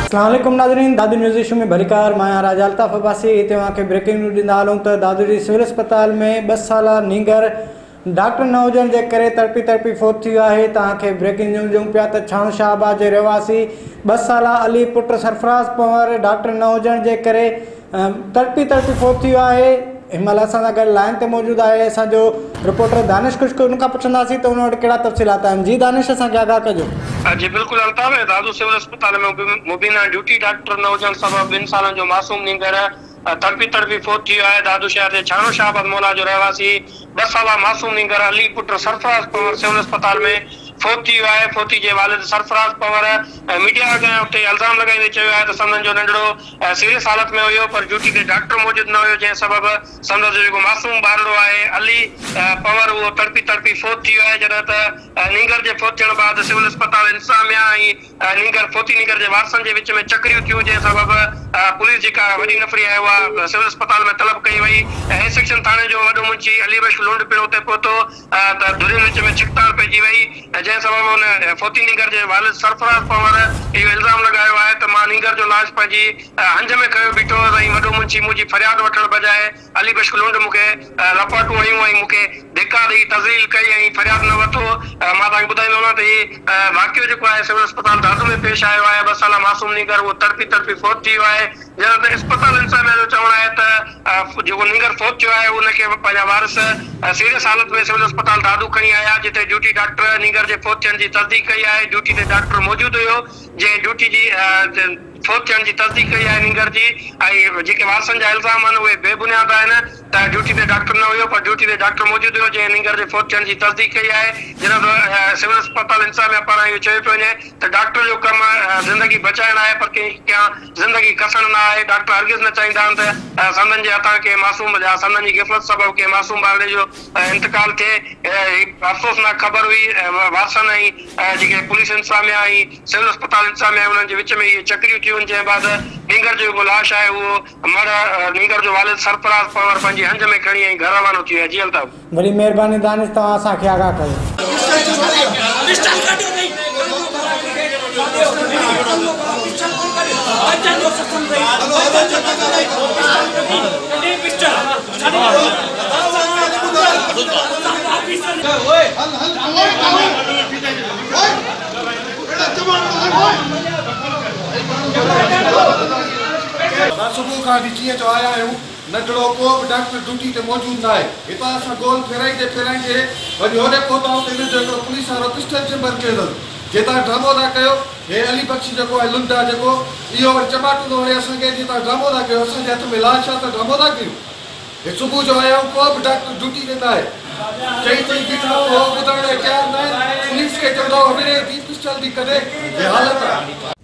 अस्सलाम वालेकुम नाज़रीन, दादू न्यूज़ इशू में भलीकार। मां आहियां राजा अल्ताफ़ अब्बासी। हिते तव्हांखे ब्रेकिंग न्यूज़ ॾींदा हलूं त दादू जी सिविल अस्पताल में 2 साल नींगर डॉक्टर न हुजण जे करे तड़पी तड़पी फौत थी वियो आहे। तव्हांखे ब्रेकिंग न्यूज़ ॾियूं पिया त छाणो शाहबाद जे रहवासी 2 साल अली पुट सरफराज़ पंवर डॉक्टर न हुजण जे करे तड़पी तड़पी फौत थी वियो आहे। हिन महिल असां सां गॾु लाइन ते मौजूदु आहे असांजो रिपोर्टर दानिश खुश्क। उनखां पुछंदासीं त उन वटि कहिड़ा तफ़सीलात आहिनि। जी दानिश, असांखे आगाह कजो। जी बिल्कुलु अल्ताफ़, दादू सिविल अस्पताल में मुबीना ड्यूटी डॉक्टर न हुजण सबबु 2 सालनि जो मासूम नींगर तड़पी तड़पी फौत थी वियो आहे। दादू शहर जे छाणो शाहबाद मोहला जो रहवासी 2 साल मासूम नींगर अली पुट सरफराज़ पंवर सिविल अस्पताल में फौत थी वियो आहे। फौती जे वालिद सरफराज़ पंवर मीडिया अॻियां उते इल्ज़ाम लॻाईंदे चयो आहे त संदन जो नंढड़ो सीरियस हालत में हुयो, पर ड्यूटी ते डॉक्टर मौजूदु न हुयो, जंहिं सबबु संदसि जेको मासूम ॿारड़ो आहे अली पंवर उहो तड़पी तड़पी फौत थी वियो आहे। जॾहिं त नींगर जे फौत थियण बाद सिविल अस्पताल इंतिज़ामिया ऐं नींगर फौती नींगर जे वारसनि जे विच में चकरियूं थियूं, जंहिं सबबु पुलिस जेका वॾी नफ़री आहे उहा सिविल अस्पताल में तलब कई वई। ए सेक्शन थाणे जो वॾो मुंशी अली बख्श लुंड पिणु उते पहुतो त धुरियुनि विच में छिकताण पइजी वई, जंहिं सबबु उन फौती नींगर जे वालिद सरफराज़ पंवर इहो इल्ज़ाम लॻायो आहे त मां नींगर जो लाश पंहिंजी हंज में खयो बीठो हुउसि ऐं वॾो मुंशी मुंहिंजी फरियाद वठण बजाए अली बख्श लुंड मूंखे लपाटूं हयूं ऐं मूंखे धिका ॾेई तज़लील कई ऐं फरियाद न वरितो। मां तव्हांखे ॿुधाईंदो हलां त हीउ वाक़ियो जेको आहे सिविल अस्पताल दादू में पेश आयो आहे। 2 साल मासूम नींगर उहो तड़पी तड़पी फौत थी वियो आहे। जॾहिं त अस्पताल इंतिज़ामिया जो चवणु आहे त जेको नींगर फौत थियो आहे उनखे पंहिंजा वारिस सीरियस हालत में सिविल अस्पताल दादू खणी आया, जिते ड्यूटी डॉक्टर नींगर जे फौत थियण जी तस्दीक कई आहे। ड्यूटी ते डॉक्टर मौजूदु हुयो, जंहिं ड्यूटी जी फौत थियण जी तस्दीक कई आहे नींगर जी। ऐं जेके वारसनि जा इल्ज़ाम आहिनि उहे बेबुनियाद आहिनि त ड्यूटी ते डॉक्टर न हुयो, पर ड्यूटी ते डॉक्टर मौजूदु हुयो, जंहिं नींगर जे फौत थियण जी तस्दीक कई आहे। जॾहिं त सिविल अस्पताल इंतिज़ामिया पारां इहो चयो पियो वञे त डॉक्टर जो कमु ज़िंदगी बचाइणु आहे, पर कंहिं ज़िंदगी कसणु न आहे। डॉक्टर हरगिज़ न चाहींदा आहिनि त संदन जे हथां कंहिं मासूम या संदन जी गिफ़्त सबबु कंहिं मासूम ॿारड़े जो इंतकाल थिए। अफ़सोसनाक ख़बर हुई। वारसनि ऐं जेके पुलिस इंतिज़ामिया ऐं सिविल अस्पताल इंतिज़ामिया उन्हनि जे विच में इहे चकरियूं थियूं, जंहिं बाद नींगर जो जेको लाश आहे उहो मड़ नींगर जो वालिद सरफराज़ पंवर पंहिंजी हंज में खणी ऐं घर रवानो थी वियो आहे। जी अल्ताफ़, वॾी महिरबानी दानिश, तव्हां असांखे आगाह कयो। सुबुह खां वठी जीअं जो आया आहियूं, नंढड़ो को बि डॉक्टर ड्यूटी ते मौजूदु न आहे। हितां असां गोल फेराईंदे फेराईंदे वरी होॾे पहुता आहियूं त हिन जो हिकिड़ो पुलिस वारो पिस्टल चेम्बर कयल अथनि, जे तव्हां ड्रामो था कयो। हे अली बख्श जेको आहे लुंड आहे जेको, इहो वरी चमाटू थो हणे असांखे, जीअं तव्हां ड्रामो था कयो, असांजे हथ में लाश आहे त ड्रामो था कयूं। हे सुबुह जो आया आहियूं, को बि डॉक्टर ड्यूटी ते न आहे। चई चई बीठा आहियूं, ٻڌائڻ लाइ तयारु न आहिनि। पुलिस खे चवंदा विड़े थी पिस्टल थी कढे, हे हालत आहे।